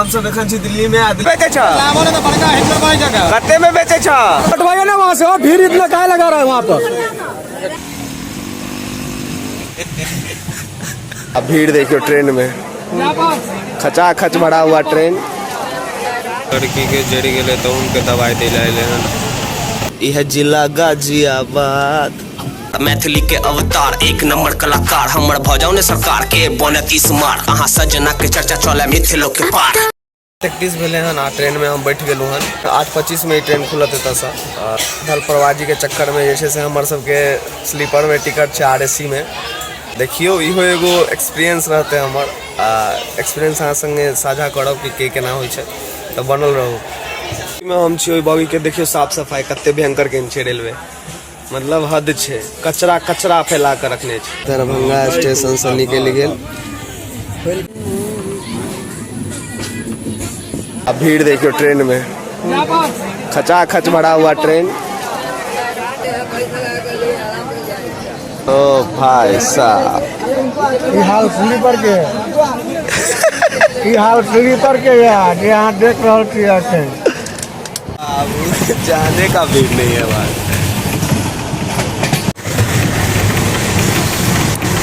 हम सब एखन छी दिल्ली में। आ बेचे छ कते में बेचे छ? हटवाइए ना वहाँ से, और भीड़ इतना काहे लगा रहा है वहाँ पर? अब भीड़ देखियो ट्रेन में, खचाखच भरा हुआ ट्रेन। लड़की के जरि गेलै तऽ उनके दवाइ दै लए अयलै हन। यह जिला गाजियाबाद। मैथिली के अवतार एक नंबर कलाकार हमर भऽ ने सरकार के बनत स्मार अहाँ सजना के चर्चा चले मिथिलो के पार। 31 भेलै हन आ ट्रेन में हम बैठ गेलहुँ हन। 8:25 में ई ट्रेन खुलत एतऽसँ। धलपरवाजी के चक्कर में जे छै से हमर सबके स्लीपर में टिकट छै आर ए सी में। देखियौ इहो एगो एक्सपीरियंस रहतै हमर, आ एक्सपीरियंस अहाँ संगे साझा करब कि के केना होइ छै, तऽ बनल रहू। मे हम छी ओहि बॉगी के, देखियौ साफ सफाई कते भयंकर केने छै रेलवे, मतलब हद छै, कचरा कचरा फैला कऽ रखने छै। दरभंगा स्टेशन से निकलि गेल। अब भीड़ देखियो ट्रेन में, खचाखच भरा हुआ ट्रेन। ओ भाई साहब, ई हाल स्लीपर के है, ई हाल स्लीपर के है जे अहाँ देख रहल छी एखन। अब जाने का भीड़ नहीं है भाई।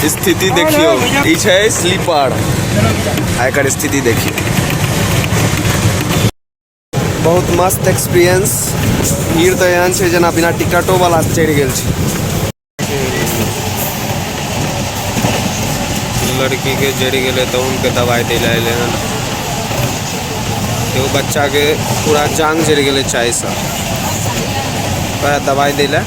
स्थिति देखियो, ई छै स्लीपर, आ एकर स्थिति देखियो। बहुत मस्त एक्सपीरियंस। भीड़ तऽ एहन छै जेना बिना टिकटो वाला चढ़ि गेल छै। लड़की के जरि गेलै तऽ उनके दवाइ दै लए अयलै हन। एगो बच्चा के पूरा जांग जरि गेलै चाय से, ओकरा दवाइ दै लए।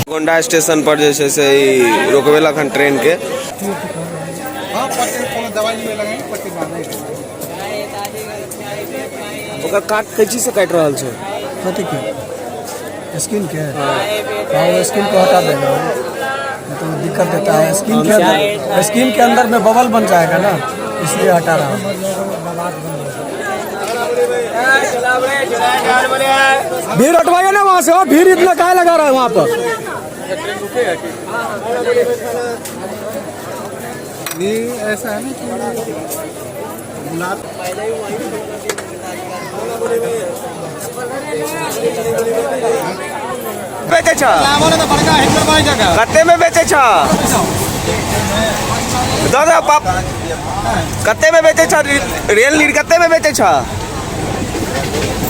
गोंडा स्टेशन पर जे छै से ई रोकबेलक हन ट्रेन के। ओकर काट कैची से काटि रहल छै। कथी के? स्किन के? हाँ, वो स्किन को हटा देगा तो दिक्कत देता है। स्किन के अंदर, स्किन के अंदर में बबल बन जाएगा ना, इसलिए हटा रहा हूँ। भीड़ हटवाइए ना वहाँ से, और भीड़ इतना काहे लगा रहा है वहाँ पर? ऐसा है ना कि बेचे छ कते में बेचे छ? दादा पाप कते में बेचे छ? रेल नीर कते में बेचे छ?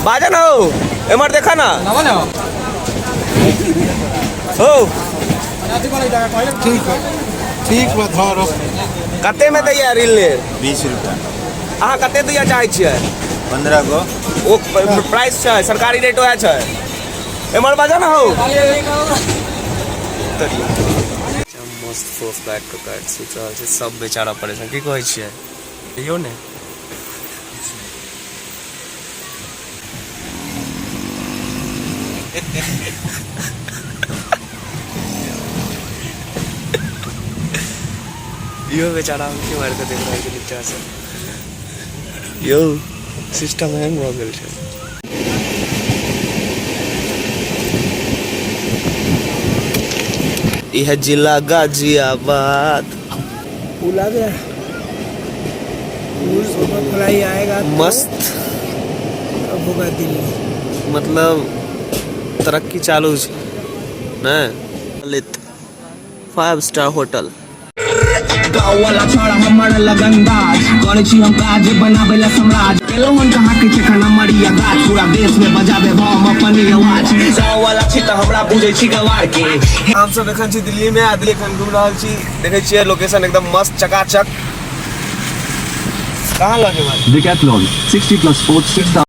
बाजा ना हो, एमर देखा ना हो। ठीक है, ठीक बा धरो। कते में दैया रेल नीर? 20 रुपया। अहाँ कते दैया चाहै छियै? 15 गो। ओ प्राइस छै, सरकारी रेट वएह छै। एमर बाजा ना हो। मस्त फोफ बैग के काटि सुति रहल छै सब बेचारा परेशान। की कहै छियै कहियौ ने। इहो बेचारा आँखि मारि कऽ देख रहल छै नीचा से। यौ सिस्टम हैंग भऽ गेल छै। यह जिला गाजियाबाद। पुल आ गया, पुल सुबह खुलाई आएगा तो मस्त अब होगा दिल्ली। मतलब तरक्की चालू छै ने। ललित 5 स्टार होटल। गाँव वाला छौड़ा हमर लगनदार करै छी हम काज बनाबै ला सम्राट केलहुँ हन कहाँ के छै खाना मरिया गाछ पूरा देश में बजाबे हम अपन आवाज। गाँव वाला छी तऽ हमरा बुझै छी गवार के। हम सब एखन छी दिल्ली में आ दिल्ली एखन घूम रहल छी। देखै छियै लोकेशन एकदम मस्त चकाचक। कहाँ लऽ जेबै? Decathlon 60 plus 4 6,000.